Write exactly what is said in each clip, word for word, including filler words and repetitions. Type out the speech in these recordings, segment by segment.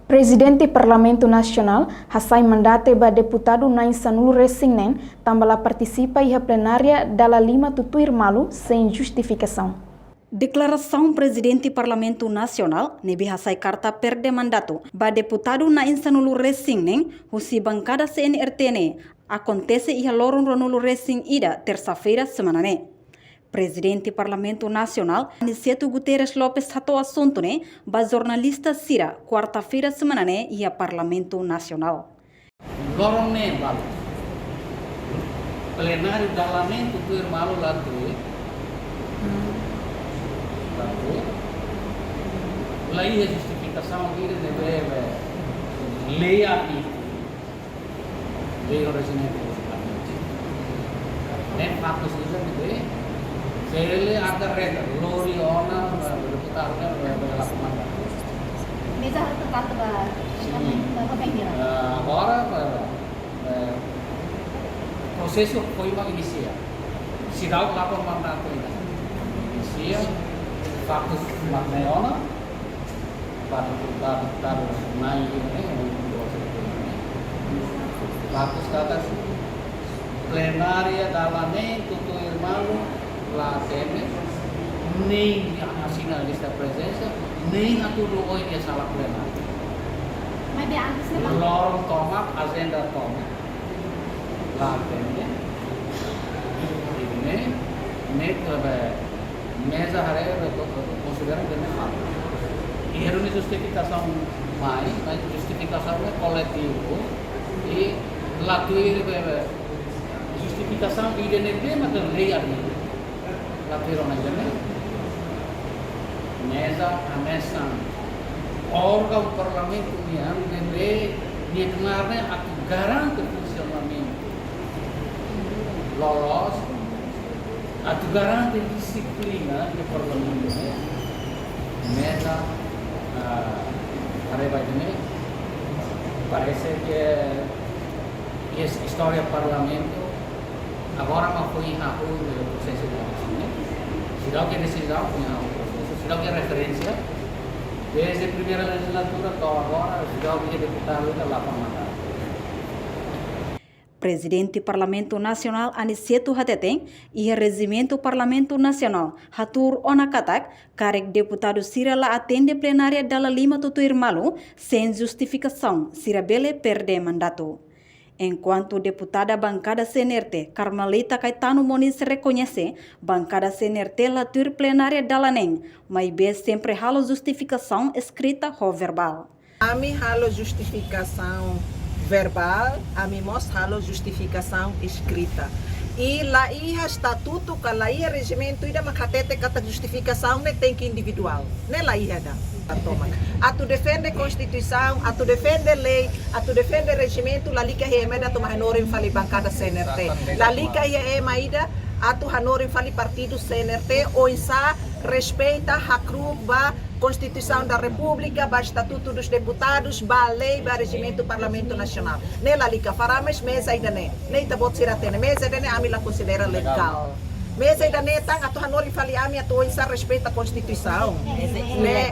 Prezidente Parlamentu Nasionál hasai mandatu ba deputadu na'in sanulu-resin-neen tanba la partisipa iha plenária dala lima tutuir malu sein justifikasaun. Deklarasaun Prezidente Parlamentu Nasionál ne'ebé hasai karta perde mandatu ba deputadu na'in sanulu-resin-neen husi bankada C N R T ne'e akontese iha loron ruanulu-resin-ida, tersa-feira semana ne'e. Prezidente Parlamentu Nasionál, Aniceto Guterres Lopes, hato'o asuntu ne'e ba jornalista sira kuarta-feira semana ne'e iha Parlamentu Nasionál. Loron ne'e balu, plenáriu dala neen tutuir malu la tuir. La tuir. La iha justifikasaun ida ne'ebé lei atu, lei orijinária ne'e faktu sira ne'ebé, se ele agarreta, lori ona, deputadu ne'e, bele la komanda. Meza harus terkait ba, sin, ba, ba, ba, ba, agora, ba, ba, prosesu foin mak inisia. Seidauk lakon mandatu ida. Inisia, faktu mak ne'e ona, ba, ba, ba, mai, ne'e, faktu katak plenária dala neen tutuir malu la atende, nein asina lista prezensa, nein hatudu oin iha sala plenária. Maibé antes ne'e, loron tomak, ajenda tomak, la atende. Ne'e, ne'e, meza haree, konsidera ne'e faktu. I halo justifikasaun mai, mai justifikasaun ne'e koletivu, i la tuir, justifikasaun ida ne'ebé mak lei atu. La tuir ona ida ne'e. Meza hanesan órgaun parlamentu nian ne'ebé nia knaar ne'e atu garante funsionamentu loloos, atu garante dixiplina iha parlamentu ne'e. Meza, ah, haree ba ida ne'e, parese ke iha istória parlamentu, agora mak foin hahú prosesu de elesaun ne'e. Seidauk iha desizaun, foin hahú prosesu. Seidauk iha referénsia. Dezde primeira lejizlatura to'o agora, seidauk iha deputadu ida la pernah mandatu. Prezidente Parlamentu Nasionál Aniceto hateten, iha rejimentu Parlamentu Nasionál hatuur ona katak, karik deputadu sira la atende plenária dala lima tutuir malu, sein justifikasaun, sira bele perde mandatu. Enkuantu deputada bankada C N R T, Carmelita Caetano Moniz, rekoñese, bankada C N R T la tuir plenária dala neen, maibé sempre halo justifikasaun eskrita ho verbál. Ami halo justifikasaun verbál, ami mós halo justifikasaun eskrita. I la iha estatutu ka la iha rejimentu ida mak hatete katak justifikasaun ne'e tenke individuál. Ne'e la iha ida. Atu defende Konstituisaun, atu defende lei, atu defende rejimentu, lalika iha ema ida atu mai hanorin fali bankada C N R T. Lalika iha ema ida atu hanorin fali partidu C N R T, oinsá respeita, hakru'uk ba Constituição da República, ba Estatuto dos Deputados, ba lei, ba rejimentu Parlamentu Nasionál. Ne'e lalika, fará mais meza ida-ne'e. Ne'e ita-boot sira hatene, meza ida-ne'e ami la konsidera legál. Meza ida-ne'e tan atu hanorin fali ami atu oinsá respeita Konstituisaun. Ne'e,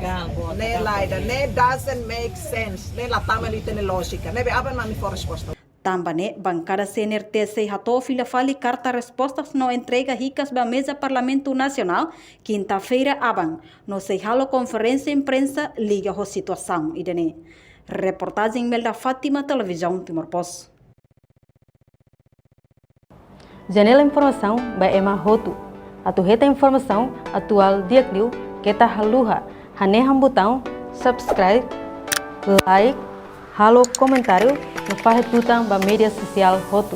ne'e lae ida, ne'e doesn't make sense. Ne'e la tama liu ita-nia lójika. Ne'ebé aban mak ami fó resposta. Tanba ne'e, bankada C N R T sei hato'o fila fali karta respostas no entrega hikas ba meza Parlamentu Nasionál, kinta-feira aban, no sei halo konferénsia imprensa liga ho situasaun ida-ne'e. Reportajen Imelda Fátima, Televizaun Timor Post. Janela informasaun ba ema hotu. Atu hetan informasaun atuál di'ak liu, keta haluha hanehan butaun subscribe, like, halo komentáriu, no fahe tutan ba média sosiál hotu.